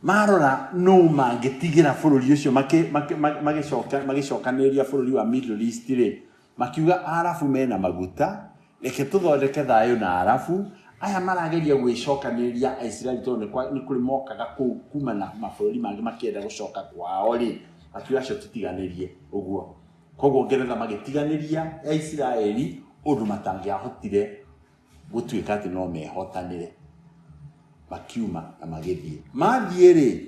marora nũ mangĩtigĩra bũrũri ũcio, magĩcokanĩrĩria bũrũri wa Middle East rĩ, makiuga Arabu mena maguta, reke tũthondeke thayũ na Arabu, aya marageria gwĩcokanĩrĩria Aisiraeli tondũ nĩ kũrĩ mokaga kũu kuma na mabũrũri mangĩ makĩenda gũcoka kwao rĩ, makiuga acio tũtiganĩrie ũguo. Koguo Ngeretha magĩtiganĩria Aisiraeli ũndũ matangĩahotire gũtuĩka atĩ no mehotanĩre. Makiuma na magĩthiĩ. Mathiĩ rĩ,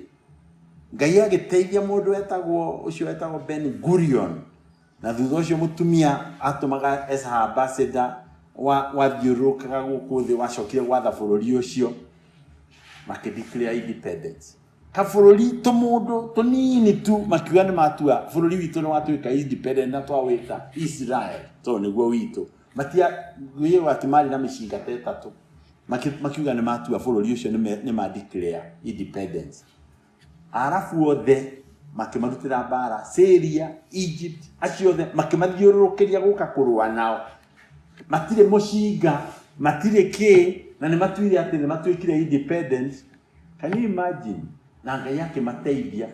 Ngai agĩteithia mũndũ wetagwo ũcio wetagwo Ben Gurion, na thutha ũcio mũtumia atũmaga as her ambassador wathiũrũrũkaga gũkũ thĩ wacokire gwatha bũrũri ũcio, makĩ declare independence. Kabũrũri tũmũndũ tũnini tu makiuga nĩ matua bũrũri witũ nĩ watuĩka independent na twawĩta Israel tondũ nĩguo witũ. Matia gwĩywo atĩ marĩ na mĩcinga ta ĩtatũ makiuga nĩ matua bũrũri ũcio nĩ ma declare independence. Arabu othe makĩmarutĩra mbara, Syria, Egypt, acio othe makĩmathiũrũrũkĩria gũka kũrũa nao. Matirĩ mũcinga, matirĩ kĩ, na nĩ matuire atĩ nĩ matuĩkire independent. Can you imagine? Na Ngai akĩmateithia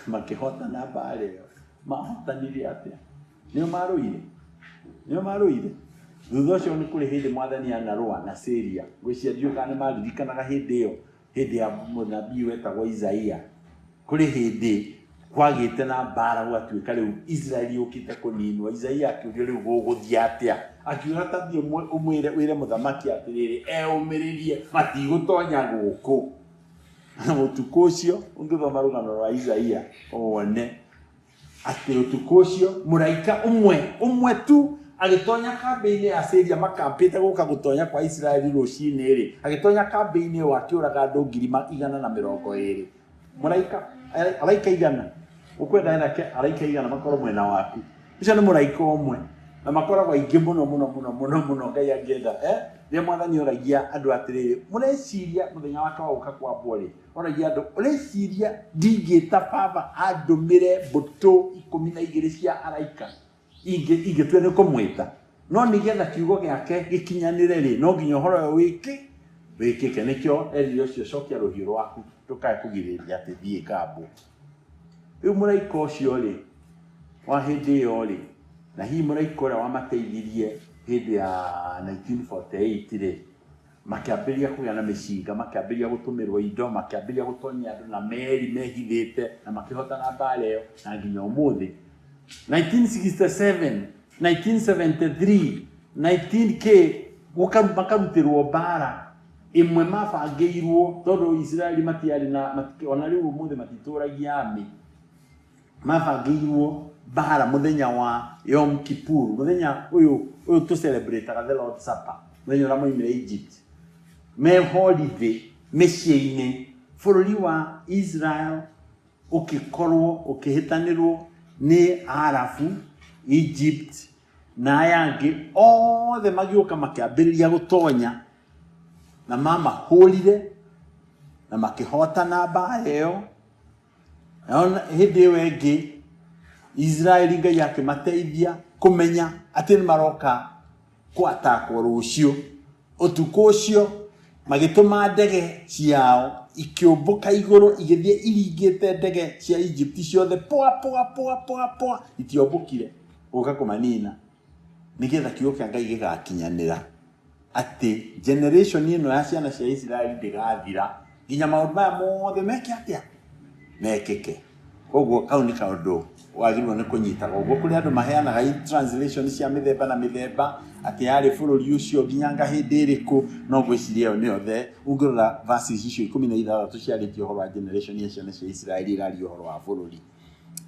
makĩhotana mbara ĩyo. Mahotanire atĩa? Nĩo marũire? Nĩo marũire? Thutha ũcio nĩ kũrĩ hĩndĩ mwathani anarũa na Syria. Ngwĩciria ndiũĩ kana nĩ maririkanaga hĩndĩ ĩyo, hĩndĩ ya mũnabii wetagwo Isaia. Kũrĩ hĩndĩ kwagĩte na mbara gũgatuĩka rĩu Israeli yũkĩte kũninwo. Isaia akĩũrio rĩu gũgũthiĩ atĩa? Akiuga ta thiĩ ũmwĩre wĩre mũthamaki atĩrĩrĩ, eũmĩrĩrie matigũtonya gũkũ. Na ũtukũ ũcio ũngĩthoma rũgano rwa Isaia wone atĩ ũtukũ ũcio mũraika ũmwe ũmwe tu agĩtonya kambĩ-inĩ ya Syria makampĩte gũka gũtonya kwa Isiraeli rũcinĩ rĩ, agĩtonya kambĩ-inĩ ĩyo akĩũraga andũ 120,000. Mũraika, araika igana, ũkwenda anake araika igana makorwo mwena waku. Ũcio nĩ mũraika ũmwe na makoragwo aingĩ mũno mũno mũno mũno mũno Ngai angĩenda. Rĩrĩa mwathani oragia andũ atĩrĩrĩ, mũreciria mũthenya wake wa gũka kwambwo rĩ, Oragia andũ, ũreciria ndingĩta baba andũmĩre mbũtũ 12 cia araika ingĩtua nĩ kũmwĩta? No nĩgetha kiugo gĩake gĩkinyanĩre rĩ, no nginya ũhoro ũyũ wĩkĩke. Nĩkĩo erire ũcio, cokia rũhiũ rwaku, ndũkae kũgirĩrĩria atĩ thiĩ ngambwo. Rĩu mũraika ũcio rĩ, wa hĩndĩ ĩyo rĩ, na hihi mũraika ũrĩa wamateithirie hĩndĩ ya 1948 rĩ, makĩambĩrĩria kũgĩa na mĩcinga, makĩambĩrĩria gũtũmĩrwo indo, makĩambĩrĩria gũtonyia andũ na meri mehithĩte, na makĩhotana mbara ĩyo na nginya ũmũthĩ. 1967, 1973, 19K, makarutĩrwo mbara ĩmwe mabangĩirwo tondũ Isiraeli matiarĩ na, ona rĩu ũmũthĩ matitũragia army. Mabangĩirwo mbara mũthenya wa Yom Kippur, mũthenya ũyũ ũyũ tũ celebrate-aga the Lord's Supper, mũthenya ũrĩa moimire Egypt, me holiday mĩciĩ-inĩ bũrũri wa Israel. ũkĩkorwo ũkĩhĩtanĩrwo nĩ Arabu, Egypt na aya angĩ othe magĩũka makĩambĩrĩria gũtonya na mamahũrire na makĩhotana mbara ĩyo. Nayo hĩndĩ ĩyo ĩngĩ Israeli Ngai akĩmateithia kũmenya atĩ nĩ maroka kũatakwo rũciũ. Ũtukũ ũcio magĩtũma ndege ciao ikĩũmbũka igũrũ igĩthiĩ iringĩte ndege cia Egypt ciothe poa poa poa poa poa, itiombũkire gũka kũmanina nĩgetha kiugo kĩa Ngai gĩgakinyanĩra atĩ generation ĩno ya ciana cia Isiraeli ndĩgathira nginya maũndũ maya mothe meke atĩa? Mekĩke. Koguo kau nĩ kaũndũ wagĩrĩirwo nĩ kũnyitaga ũguo. Kũrĩ andũ maheanaga translation cia mĩthemba na mĩthemba atĩ yarĩ bũrũri ũcio nginya anga hĩndĩ ĩrĩkũ, no ngwĩciria ĩyo nĩyo the ũngĩrora verses icio 16 ciarĩtie ũhoro wa generation ya ciana cia Isiraeli ĩraria ũhoro wa bũrũri.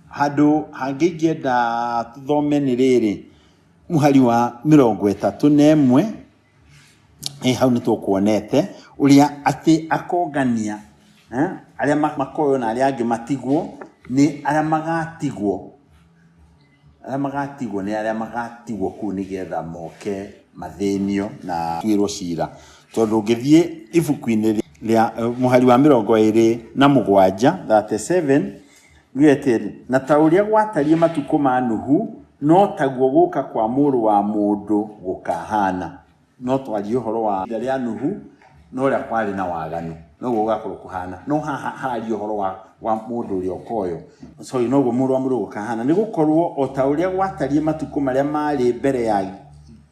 Handũ hangĩ ingĩenda tũthome nĩ rĩrĩ, mũhari wa 31. Ĩ hau nĩ tũkuonete ũrĩa atĩ akongania eh, arĩa makoywo na arĩa angĩ matigwo nĩ arĩa magatigwo, arĩa magatigwo nĩ arĩa magatigwo kũu nĩgetha moke mathĩnio na tuĩrwo cira. Tondũ ũngĩthiĩ ibuku-inĩ rĩa mũhari wa 27, 37, yugĩte na ta ũrĩa gwatariĩ matukũ ma Nuhu, no taguo gũka kwa Mũrũ wa Mũndũ gũkahana. No twarie ũhoro wa ihinda rĩa Nuhu na ũrĩa kwarĩ na waganu, noguo gũgakorwo kũhana. No haha hararia ũhoro wa, wa mũndũ ũrĩa ũkoywo. Sorry, noguo Mũrũ wa Mũndũ gũkahana. Nĩ gũkorwo o ta ũrĩa gwatariĩ matukũ marĩa maarĩ mbere ya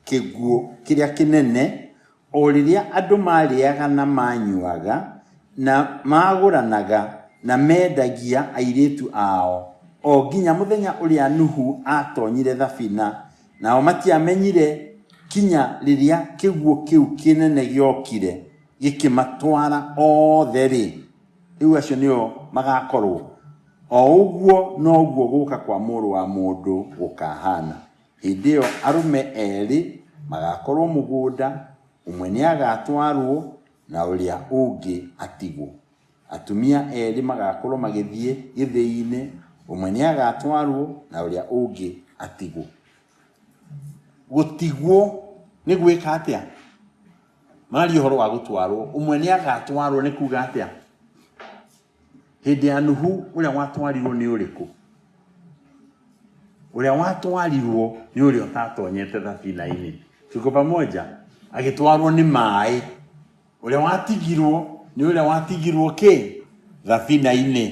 kĩguũ kĩrĩa kĩnene, O rĩrĩa andũ maarĩaga na maanyuaga, na maagũranaga na meendagia airĩtu ao, o nginya mũthenya ũrĩa Nuhu aatoonyire thabina, nao matiamenyire kinya rĩrĩa kĩguũ kĩu kĩnene gĩokire gĩkĩmatwara othe-rĩ, rĩu acio nĩo magaakorwo. O ũguo noguo gũũka kwa Mũrũ wa Mũndũ gũkahaana. Hĩndĩ ĩyo arũme eerĩ magaakorũo mũgũnda, ũmwe nĩ agaatwarũo na ũrĩa ũngĩ atigwo. Atumia eerĩ magaakorũo magĩthiĩ gĩthĩi-inĩ, ũmwe nĩ agaatwarũo na ũrĩa ũngĩ atigwo. Gũtigwo nĩ gwĩka atĩa? Mararia ũhoro wa gũtwarũo. Ũmwe nĩ agaatwarũo nĩ kuuga atĩa? Hĩndĩ ya Nuhu ũrĩa watwarirwo nĩ ũrĩkũ? Ũrĩa watwarirwo nĩ ũrĩa ũtatonyete thabina-inĩ. Tuko pamoja? Agĩtwarwo nĩ maĩ. Ũrĩa watigirwo nĩ ũrĩa watigirwo kĩ? Thabina-inĩ.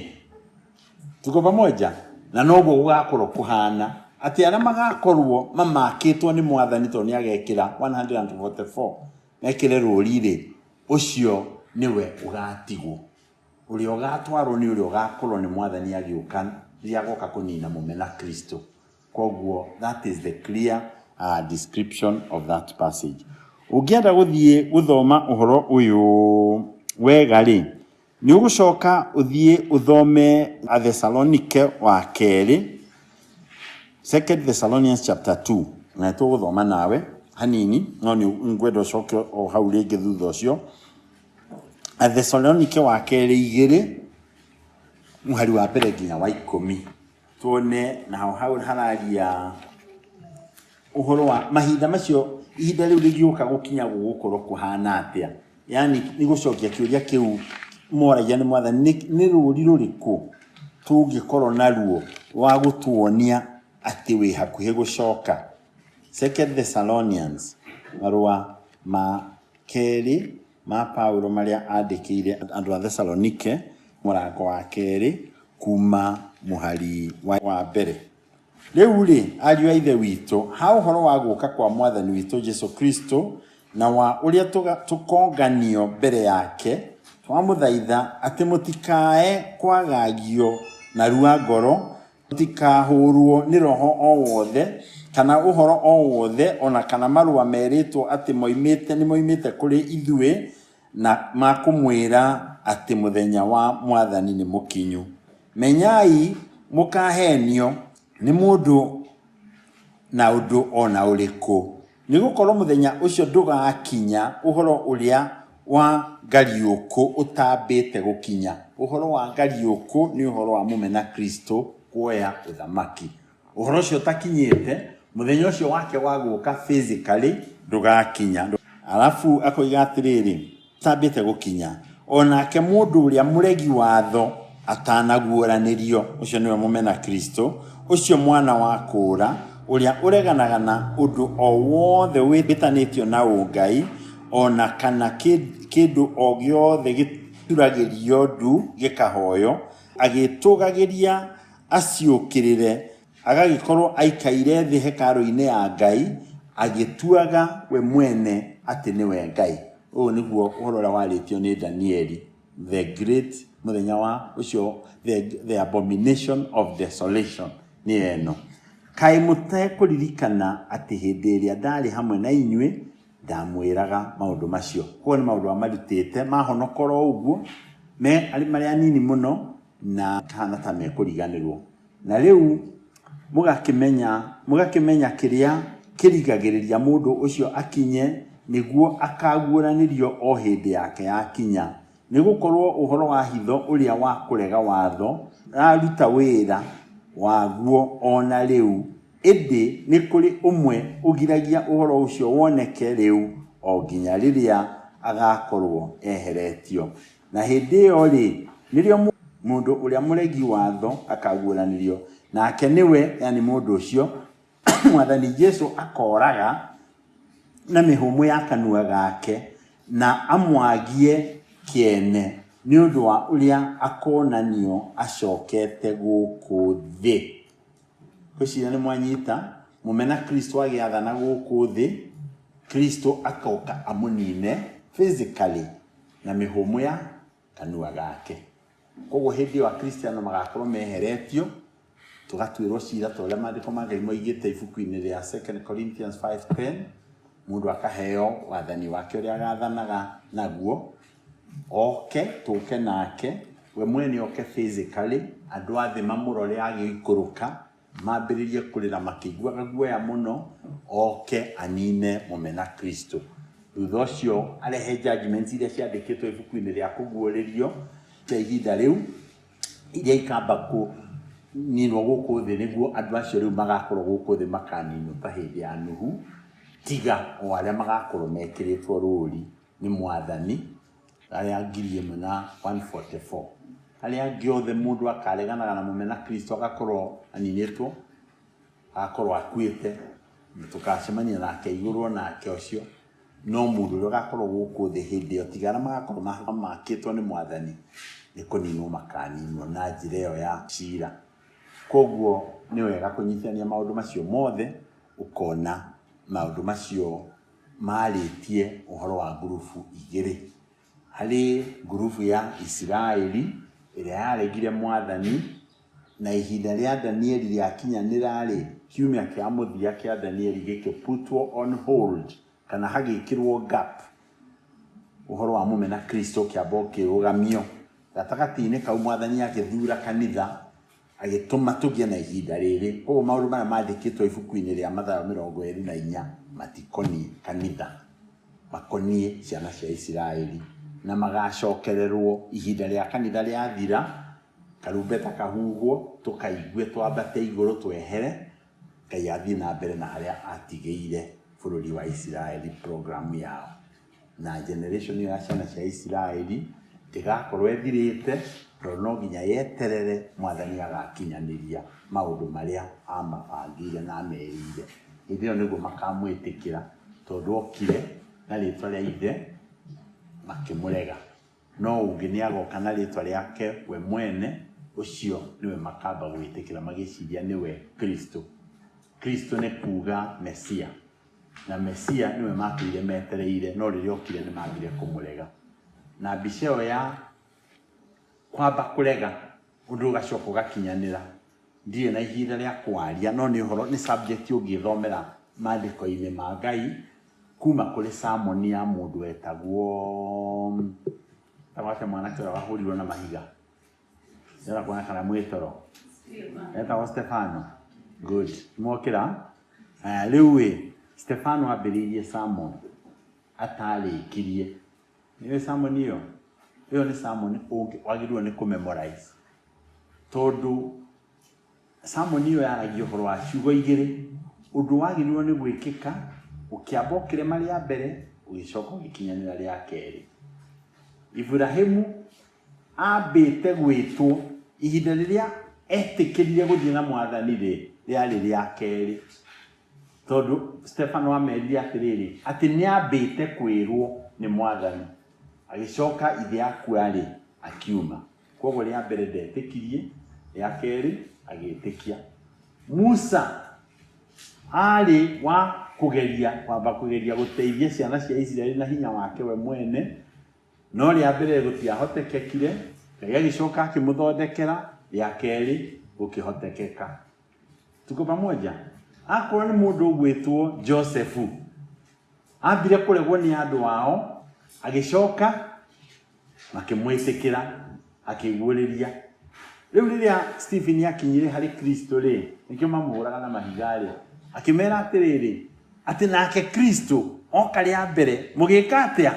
Tuko pamoja? Na noguo gũgakorwo kũhana atĩ arĩa magakorwo mamakĩtwo nĩ Mwathani tondũ nĩ agekĩra 144 mekĩre rũri-rĩ, ũcio nĩwe ũgatigwo. Ũrĩa ũgatwarwo nĩ ũrĩa ũgakorwo nĩ Mwathani agĩũka rĩrĩa agoka kũnina mũmena Kristo. Koguo that is the clear description of that passage. Ũngĩenda gũthiĩ gũthoma ũhoro ũyũ wega rĩ, nĩ ũgũcoka ũthiĩ ũthome Athesalonike wa kerĩ, Second Thessalonians chapter 2, na tũgũthoma nawe hanini, no nĩ ngwenda ũcoke o hau rĩngĩ thutha ũcio. Athesalonike wa kerĩ igĩrĩ mũhari wa mbere nginya wa 10, tuone naho hau hararia ũhoro wa mahinda macio, ihinda rĩu rĩgĩũka gũkinya gũgũkorwo kũhana atĩa. Yani nĩ gũcokia kĩũria kĩu moragia nĩ Mwathani, nĩ rũri rũrĩkũ tũngĩkorwo naruo rwa gũtuonia atĩ wĩ hakuhĩ gũcoka. Second Thessalonians, marũa ma kerĩ ma Paulo marĩa aandĩkĩire andũ a Thesalonike, mũrango wa kerĩ kuuma mũhari wa mbere. Rĩu-rĩ, ariũ a Ithe witũ, ha ũhoro wa gũũka kwa Mwathani witũ Jesu Kristo, na wa ũrĩa tũkonganio mbere yake, twamũthaitha atĩ mũtikae kwagagio narua ngoro, Mũtikahũũrũo nĩ roho o wothe, kana ũhoro o wothe, o na kana marũa merĩtwo atĩ moimĩte nĩmoimĩte kũrĩ ithuĩ, na ma kũmwĩra atĩ mũthenya wa Mwathani nĩ mũkinyu. Menyai mũkahenio nĩ mũndũ na ũndũ o na ũrĩkũ, nĩ gũkorũo mũthenya ũcio ndũgakinya ũhoro ũrĩa wa ngariũkũ ũtambĩte gũkinya. Ũhoro wa ngariũkũ nĩ ũhoro wa mũmena Kristo kuoya ũthamaki. Ũhoro ũcio ũtakinyĩte, mũthenya ũcio wake wa gũka physically ndũgakinya. Alafu akoiga atĩrĩrĩ, ũtambĩte gũkinya, o nake mũndũ ũrĩa mũregi watho atanaguũranĩrio, ũcio nĩwe mũmena Kristo, ũcio mwana wa kũũra, ũrĩa ũreganaga na ũndũ o wothe wĩtanĩtio na ũngai, o na kana kĩndũ o gĩothe gĩturagĩrio ndu gĩkahoywo, agĩĩtũgagĩria aciũkĩrĩre, agagĩkorwo aikaire thĩ hekarũ-inĩ ya Ngai, agĩtuaga we mwene atĩ nĩwe Ngai. Ũyũ nĩguo ũhoro ũrĩa warĩtio nĩ Danieli, the great mũthenya wa ũcio, the abomination of desolation nĩyo ĩno. Kaĩ mũtekũririkana atĩ hĩndĩ ĩrĩa ndarĩ hamwe na inyuĩ ndamwĩraga maũndũ macio? Koguo nĩ maũndũ amarutĩte mahonoka oro ũguo, me marĩ anini mũno na kahana ta mekũriganĩrwo. Na rĩu mũgakĩmenya, mũgakĩmenya kĩrĩa kĩrigagĩrĩria mũndũ ũcio akinye, nĩguo akaguũranĩrio o hĩndĩ yake yakinya. Nĩ gũkorwo ũhoro wa hitho ũrĩa wa kũrega watho ũraruta wĩra waguo o na rĩu, ĩndĩ nĩ kũrĩ ũmwe ũgiragia ũhoro ũcio woneke rĩu o nginya rĩrĩa agakorwo eheretio. Na hĩndĩ ĩyo-rĩ, nĩrĩo mũndũ ũrĩa mũregi watho akaguũranĩrio, nake nĩwe, yani mũndũ ũcio, Mwathani Jesu akoraga na mĩhũmũ ya kanua gake, na amwagie kĩene nĩ ũndũ wa ũrĩa akonanio acokete gũkũ thĩ. Ngwĩciria nĩ mwanyita, mũmena Kristo agĩathana gũkũ thĩ, Kristo akoka amũnine physically na mĩhũmũ ya kanua gake. Koguo hĩndĩ ĩyo Akristiano magakorwo meheretio, tũgatuĩrwo cira ta ũrĩa maandĩko ma Ngai moigĩte ibuku-inĩ rĩa 2 Corinthians 5:10, mũndũ akaheo wathani wake ũrĩa agathanaga naguo, oke tũke nake, we mwene oke physically, andũ a thĩ mamũrore agĩikũrũka, mambĩrĩrie kũrĩra makĩiguaga guoya mũno, oke anine mũmena Kristo. Thutha ũcio arehe judgments iria ciandĩkĩtwo ibuku-inĩ rĩa kũguũrĩrio cia ihinda rĩu, iria ikamba kũninwo gũkũ thĩ, nĩguo andũ acio rĩu magakorwo gũkũ thĩ makaninwo ta hĩndĩ ya Nuhu, tiga o arĩa magakorwo mekĩrĩtwo rũũri nĩ Mwathani, arĩa 1,144. Arĩa angĩ othe mũndũ akareganaga na mũmena Kristo agakorwo aninĩtwo, agakorwo akuĩte, tũkacemania nake igũrũ nake ũcio. No mũndũ ũrĩa ũgakorwo gũkũ thĩ hĩndĩ ĩyo, tiga arĩa magakorwo mamakĩtwo nĩ Mwathani, nĩ kũninwo makaninwo na njĩra ĩyo ya cira. Koguo nĩ wega kũnyitithania maũndũ macio mothe, ũkona maũndũ macio marĩtie ũhoro wa ngurubu igĩrĩ. Harĩ ngurubu ya Isiraeli ĩrĩa yaregire Mwathani, na ihinda rĩa Danieli rĩakinyanĩra-rĩ, kiumia kĩa mũthia kĩa Danieli gĩkĩ putwo on hold, kana hagĩkĩrwo gap, ũhoro wa mũmena Kristo ũkĩamba ũkĩrũgamio. Gatagatĩ-inĩ kau Mwathani agĩthura kanitha, agĩtũma tũgĩe na ihinda rĩrĩ. Koguo maũndũ marĩa mandĩkĩtwo ibuku-inĩ rĩa Mathayo 24 matikoniĩ kanitha, makoniĩ ciana cia Isiraeli, na magacokererwo ihinda rĩa kanitha rĩathira, karumbeta kahuhwo, tũkaigue twambate igũrũ twehere, Ngai athiĩ na mbere na harĩa atigĩire bũrũri wa Isiraeli program yao. Na generation ĩyo ya ciana cia Isiraeli ndĩgakorwo ĩthirĩte, tondũ no nginya yeterere Mwathani agakinyanĩria maũndũ marĩa amabangĩire na amerĩire. Hĩndĩ ĩyo nĩguo makamwĩtĩkĩra, tondũ okire na rĩtwa rĩa ithe makĩmũrega. No ũngĩ nĩ agoka na rĩtwa rĩake we mwene, ũcio nĩwe makamba gwĩtĩkĩra magĩciria nĩwe Kristo. Kristo nĩ kuga Mesia, na Mesia nĩwe matũire metereire, no rĩrĩa okire nĩ mambire kũmũrega. Na mbica ĩyo ya kwamba kũrega ũndũ ũgacoka ũgakinyanĩra, ndirĩ na ihinda rĩa kwaria, no nĩ ũhoro, nĩ subject ũngĩthomera maandĩko-inĩ ma Ngai kuma kũrĩ sermon ya mũndũ wetagwo, etagwo atĩa mwanake ũrĩa wahũrirwo na mahiga? Ndĩrenda kuona kana mwĩ toro. Etagwo Stefano. Good. Mwokĩra? Aya, rĩu ĩ, Stefano ambĩrĩirie sermon atarĩkirie. Nĩũĩ sermon ĩyo? Ĩyo nĩ sermon wagĩrĩirwo nĩ kũ-memorize. Tondũ sermon ĩyo yaragia ũhoro wa ciugo igĩrĩ, ũndũ wagĩrĩirwo nĩ gwĩkĩka, ũkĩamba ũkĩrema rĩa mbere, ũgĩcoka ũgĩkinyanĩra rĩa kerĩ. Iburahimu ambĩte gwĩtwo ihinda rĩrĩa etĩkĩrire gũthiĩ na mwathani rĩ, rĩarĩ rĩa kerĩ. Tondũ Stefano amerire atĩrĩrĩ, atĩ nĩ ambĩte kwĩrwo nĩ mwathani. Agĩcoka ithe akua-rĩ, akiuma. Kwoguo rĩa mbere ndetĩkirie, rĩa kerĩ agĩtĩkia. Musa arĩ wa kũgeria kwamba kũgeria gũteithia ciana cia Isiraeli na hinya wake we mwene, no rĩa mbere gũtiahotekekire, Ngai agĩcoka akĩmũthondekera, rĩa kerĩ gũkĩhotekeka. Tuko pamoja? Akorwo nĩ mũndũ ũgwĩtwo Josefu, ambire kũregwo nĩ andũ ao, agĩcoka makĩmwĩtĩkĩra, akĩguũrĩria. Rĩu rĩrĩa Stephen akinyire harĩ Kristo rĩ, nĩkĩo mamũhũraga na mahiga rĩ, akĩmera atĩrĩrĩ, atĩ nake Kristo oka rĩa mbere, mũgĩka atĩa?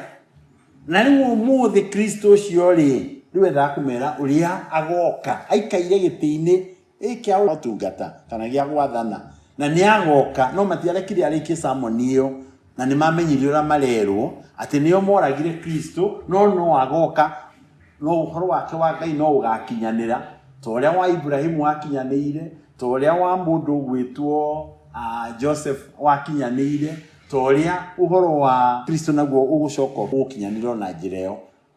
Na rĩu ũmũthĩ Kristo ũcio rĩ, rĩu endaga kũmera ũrĩa agoka, aikaire gĩtĩ-inĩ kĩa ũtungata kana gĩa gwathana, na nĩ agoka, no matiarekire arĩkie sermon ĩyo, na nĩ mamenyire ũrĩa marerwo atĩ nĩo moragire Kristo, no no agoka, no ũhoro wake wa Ngai no ũgakinyanĩra ta ũrĩa wa Ibrahimu wakinyanĩire, ta ũrĩa wa mũndũ ũgwĩtwo Joseph wakinyanĩire, ta ũrĩa ũhoro wa Kristo naguo ũgũcoka ũgũkinyanĩra na njĩra ĩyo.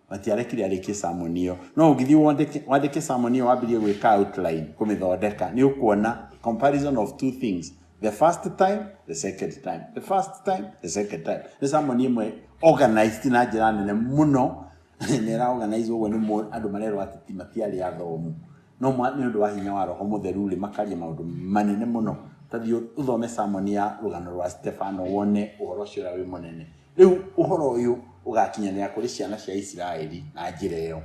Matiarekire arĩkie sermon ĩyo. No ũngĩthiĩ wandĩke sermon ĩyo wambĩrĩrie gwĩka outline, kũmĩthondeka, nĩ ũkuona comparison of two things. The first time, the second time. The first time, the second time. Nĩ sermon ĩmwe organized na njĩra nene mũno, na ĩra organize ũguo nĩ andũ marerwo atĩ ti matiarĩ athomu. No nĩ ũndũ wa hinya wa Roho Mũtheru rĩ, makaria maũndũ manene mũno. Ta thiĩ ũthome sermon ya rũgano rwa Stefano wone ũhoro ũcio ũrĩa wĩ mũnene. Rĩu ũhoro ũyũ ũgakinyanĩra kũrĩ ciana cia Isiraeli na njĩra ĩyo.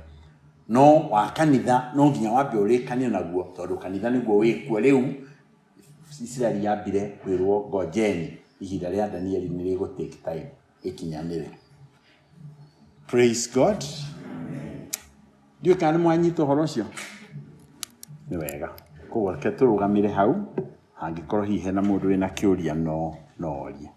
No wa kanitha no nginya wambe ũrĩkanio naguo tondũ kanitha nĩguo wĩkuo rĩu. Isiraeli yambire kwĩrwo ngojeni ihinda rĩa Danieli nĩ rĩgũ take time ĩkinyanĩre. Praise God. Ndiũĩ kana nĩ mwanyita ũhoro ũcio. Nĩ wega. Koguo reke tũrũgamĩre hau, hangĩkorwo hihi hena mũndũ wĩna kĩũria no orie.